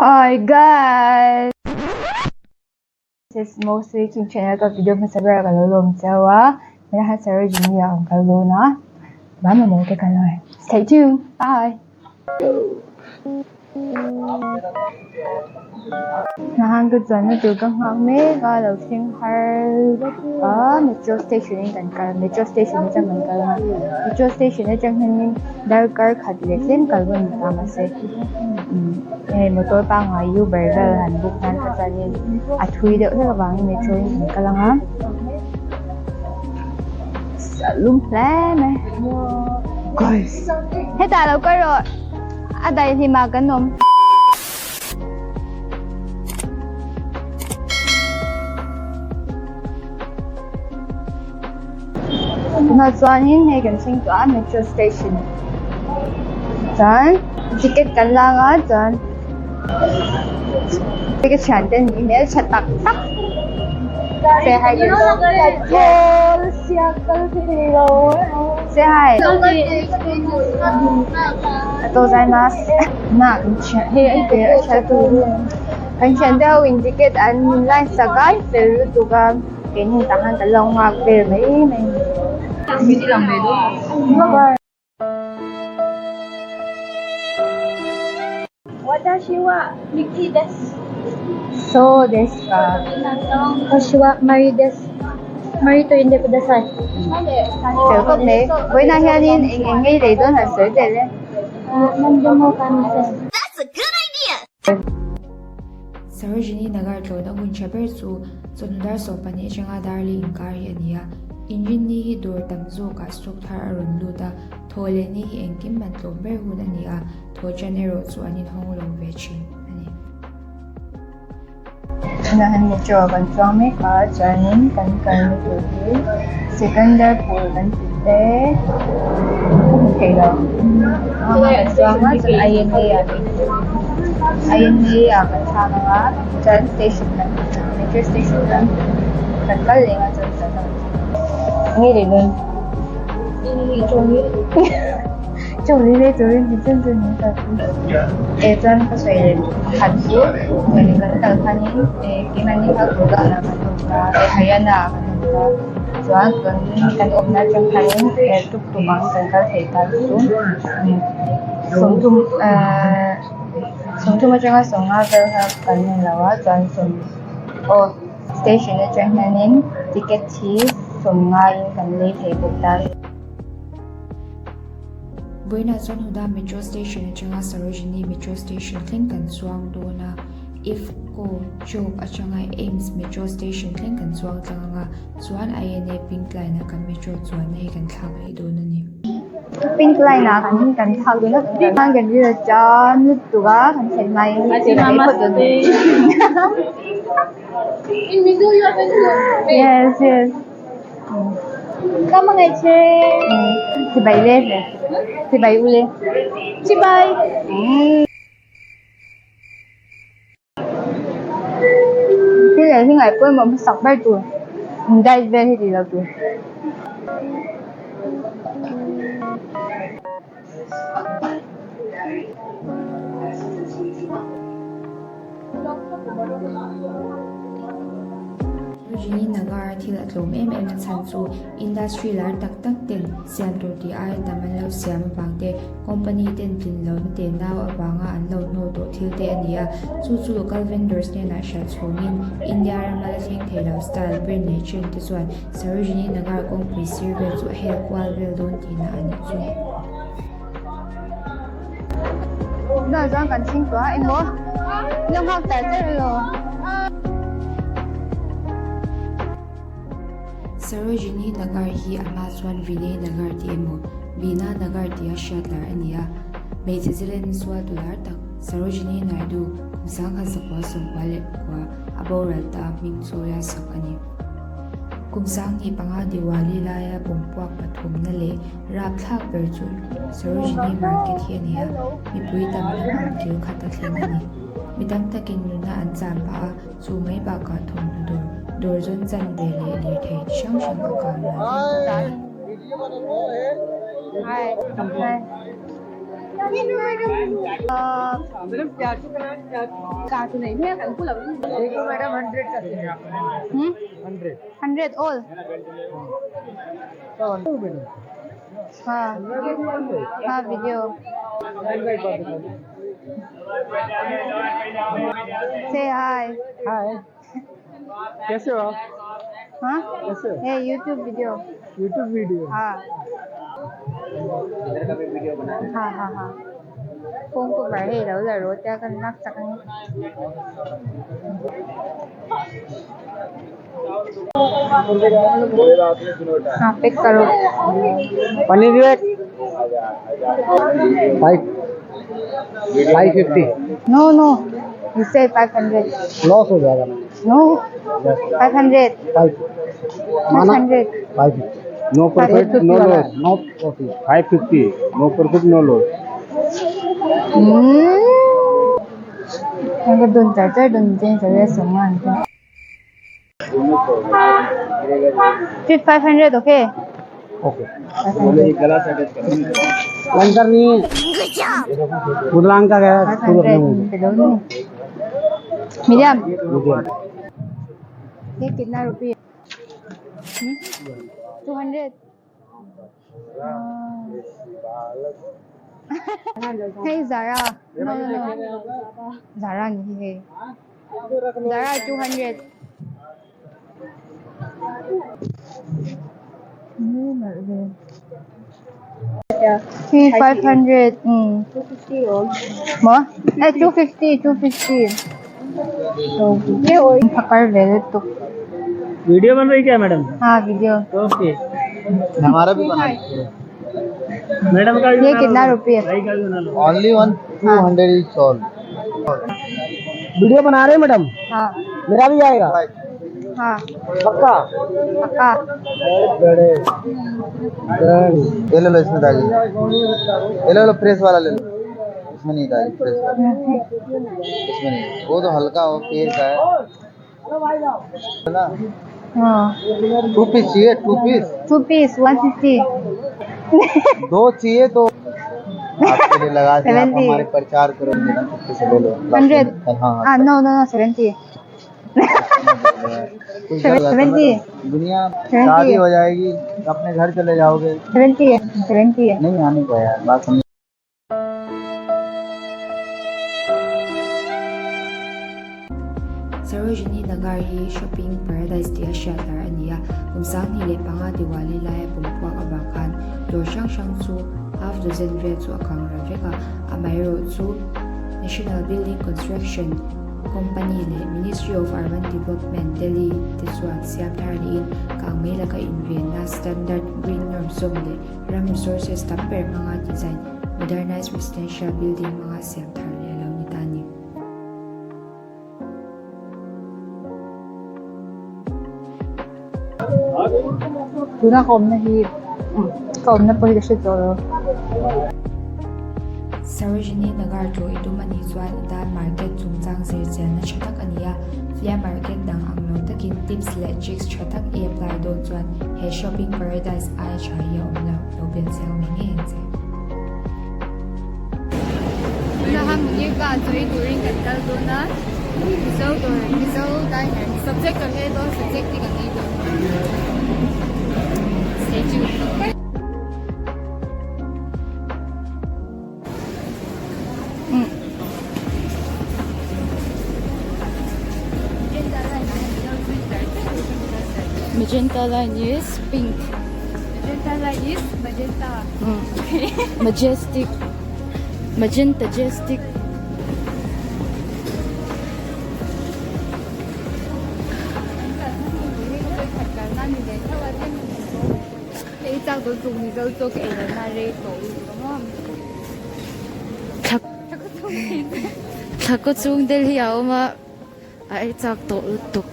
Hi guys! This is mostly King channel ka video hmasa ber ka lo lawm cheu a, hmela khan Sarojini ah kan kal dawn a, van mamawh te ka lo e. Stay tuned! Bye! Hnahan ka chuanna tur ka nghak mek a, lo thleng har vek a, metro station in kan kal, metro station atang kan kal a, metro station atang hianin darkar khat leh tlem kal pawh ni ta mahse hei motor pangngai uber vel han book nan kha chuanin a thui deuh hlek avangin metro in kan kal ang a, a lum hle mai guys hetah lo kal rawh. A daihlim ah kan awm. Tunah chuanin hei kan thleng tawh a metro station chuan ticket kan lang a chuan ka thiante an nih hmel tha tak tak. Say hi Say hi. Na hei an pe a tha tu kan thian te ho in ticket an min line sak a fel lutuk a keini tah khan kan lo nghak vel mai mai a ni. 私はミキです。そうですか。私はマリです。マリと呼んでください。 Fel khawp mai. Vawiinah hianin eng eng ngei lei dawn han sawi tel e. 何でも構いません。 Sarojini Nagar tlawhna hun tha ber chu chawhnu dar 12 atanga dar leh inkar hi a ni a. Inrinni hi dawr tam zawkah stock thar a rawn lut a, thaw leh ni hi engkim man tlawm ber hun a ni a, thaw chan erawh chu an inhawng lo ve thin a ni. Tunah hian metro ah kan chuang mek a chuanin kan kalna tur hi Sikandarpur kan ti te ka hmu thei lo kan chuang a chuan INA ah INA ah kan thlak ang a chuan station kan metro station kan kan kal leh ang a chuan nge leh dawn. E chuan ka sawi leh pakhat chu kan kal khanin keimahni kha Gurgaon ah kan awm ta e Haryana ah kan awm ta chuan kan kan awmna atang khanin tuk tuk ang kan kal thei ta chu sawmthum ehh sawmthum atanga sawmnga vel kha kan ni lo a chuan sawm aw station atang hianin ticket hi sawmnga in kan lei thei bawk ta. Vawiinah chuan Huda Metro Station atanga Sarojini Metro Station thleng kan chuang dawn a, IFFCO Chowk atanga AIIMS Metro Station thleng kan chuang tlang ang a, chuan INA Pink Line ah kan metro chuanna hi kan thlak leh dawn a ni. Pink Line ah kan kan thlak dawn a, kan kan ri chan lutuk a, kan thlen hmain thil kan ei phawt dawn a ni. Yes yes. Ka hmangaih che. Chibai le hle. Chibai u le. Chibai. Thil leh hi ngaih pawimawh hmasak ber tur. Diet vel hi tih loh tur. Rajini Nagar thil a tlawm em em na chhan chu industry lar tak tak ten siam tur tih aia tam an lo siam avang te, company ten tlin lohna te nau avanga an lo hnawl tawh thil te a ni a, chu chu local vendors hnenah hralh chhawngin India rama la thleng thei lo style, brand leh trend te chuan Sarojini Nagar kawngpui sir vel chu a hel kual vel dawn tihna a nih chu. Tunah chuan kan thleng tawh a emaw lo nghak tar tar elo. Sarojini Nagar hi a hma chuan Vinay Nagar tih emaw Veena Nagar tia hriat lar a ni a. Hmeichhe zalen sualtu lar tak Sarojini Naidu kum 1994 a boral ta hming chawia sak a ni. Kum 25 Diwali laia bawmpuak pathumna leh Rapthlak ber chu Sarojini Market hi a ni a, mipui tam lam ang kil khat a thleng a ni. Mi tam takin nunna an cham pah a, chu mai bakah thawmhnaw dawr, dawr zawn chan ve leh lirthei chi hrang hrang a kang ral vek bawk a ni. Hundred all. हाँ हाँ video. Say hi. हाय, कैसे हो आप? हाँ कैसे हो? ये YouTube video. YouTube video. हाँ हाँ हाँ हाँ phone ko var hei lo la ro tia kan lak chak ani. हाँ पिक करो. पनीर एक 5 550. No no, you say 500. Loss हो जाएगा. No, 500. 5. 500. 550. No profit, no loss. No profit. 550. No profit, no loss. 那个蹲在这蹲进这个什么？500 okay. Okay. लंकर नहीं है, उदलांग का गया. 500. Medium. ये कितना रुपये? 200. Hey Zara. No no no. Zara नहीं है. Zara 200. Hey, 500. 250. 뭐? 에, 250, 250. ये पकड़ ले तो. वीडियो बन रही क्या मैडम? हाँ वीडियो. ओके. हमारा भी बना. मैडम का ये कितना रुपये? भाई का भी बना लो. Only one 200 is all. Video बना रहे हैं मैडम? हाँ. मेरा भी आएगा? हाँ. पक्का? पक्का. बड़े. ये ले लो, इसमें दागी. ये ले लो, प्रेस वाला ले लो. इसमें नहीं दागी, प्रेस वाला इसमें नहीं. वो तो हल्का हो पेड़ का है ना. हाँ. 2 पीस चाहिए, 2 पीस. 2 पीस 150. 2 चाहिए तो आपके लिए लगा दिया. आप 70. हमारे प्रचार करोगे ना, तो से ले लो. 100. हाँ. हाँ, no no no, 70. कुछ डर जाता है 70. ना, दुनिया 70. शादी हो जाएगी, अपने घर चले जाओगे. 70 70. नहीं आने को यार, बात समझ. Sarojini Nagar hi shopping paradise tia hriat lar ani a. Kum 2005 Diwali laia pumpuak awang khan dawr hrang hrang chu half dozen vel chu a kang ral vek a. Amaherawh chu National Building Construction Company leh Ministry of Urban Development Delhi te chuan siam thar niin kang mai laka invenna standard green norm zawm leh ram resources tam ber hmanga design modernized residential building hmanga siam thar leh alo ni ta ani. Tuna ka awm na hi ka awm na pawh hi ka hre tawh lo. Sarojini Nagar chu i tum ani chuan dan market chungchang zirchianna tha tak ani a. Flea market dang ang lo takin tips leh tricks tha tak i apply dawn chuan he shopping paradise ai tha hi a awm lo lo bel chiang mai ngei ang che. Tuna munir ka choi turin kan kal dawn a. Mizo dawr Mizo diner subject kan ngei dawn, subject te kan ngei dawn. Stay tuned. Magenta line is pink. Magenta line is magenta. Majestic. Magenta jestic. Chak do chung mi zo chu ka ei lo na rei tawh lutuk a maw. Thla thla kaw chung Delhi a awm a, a ei chak tawh lutuk.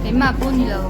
Keimah pawh ni lo.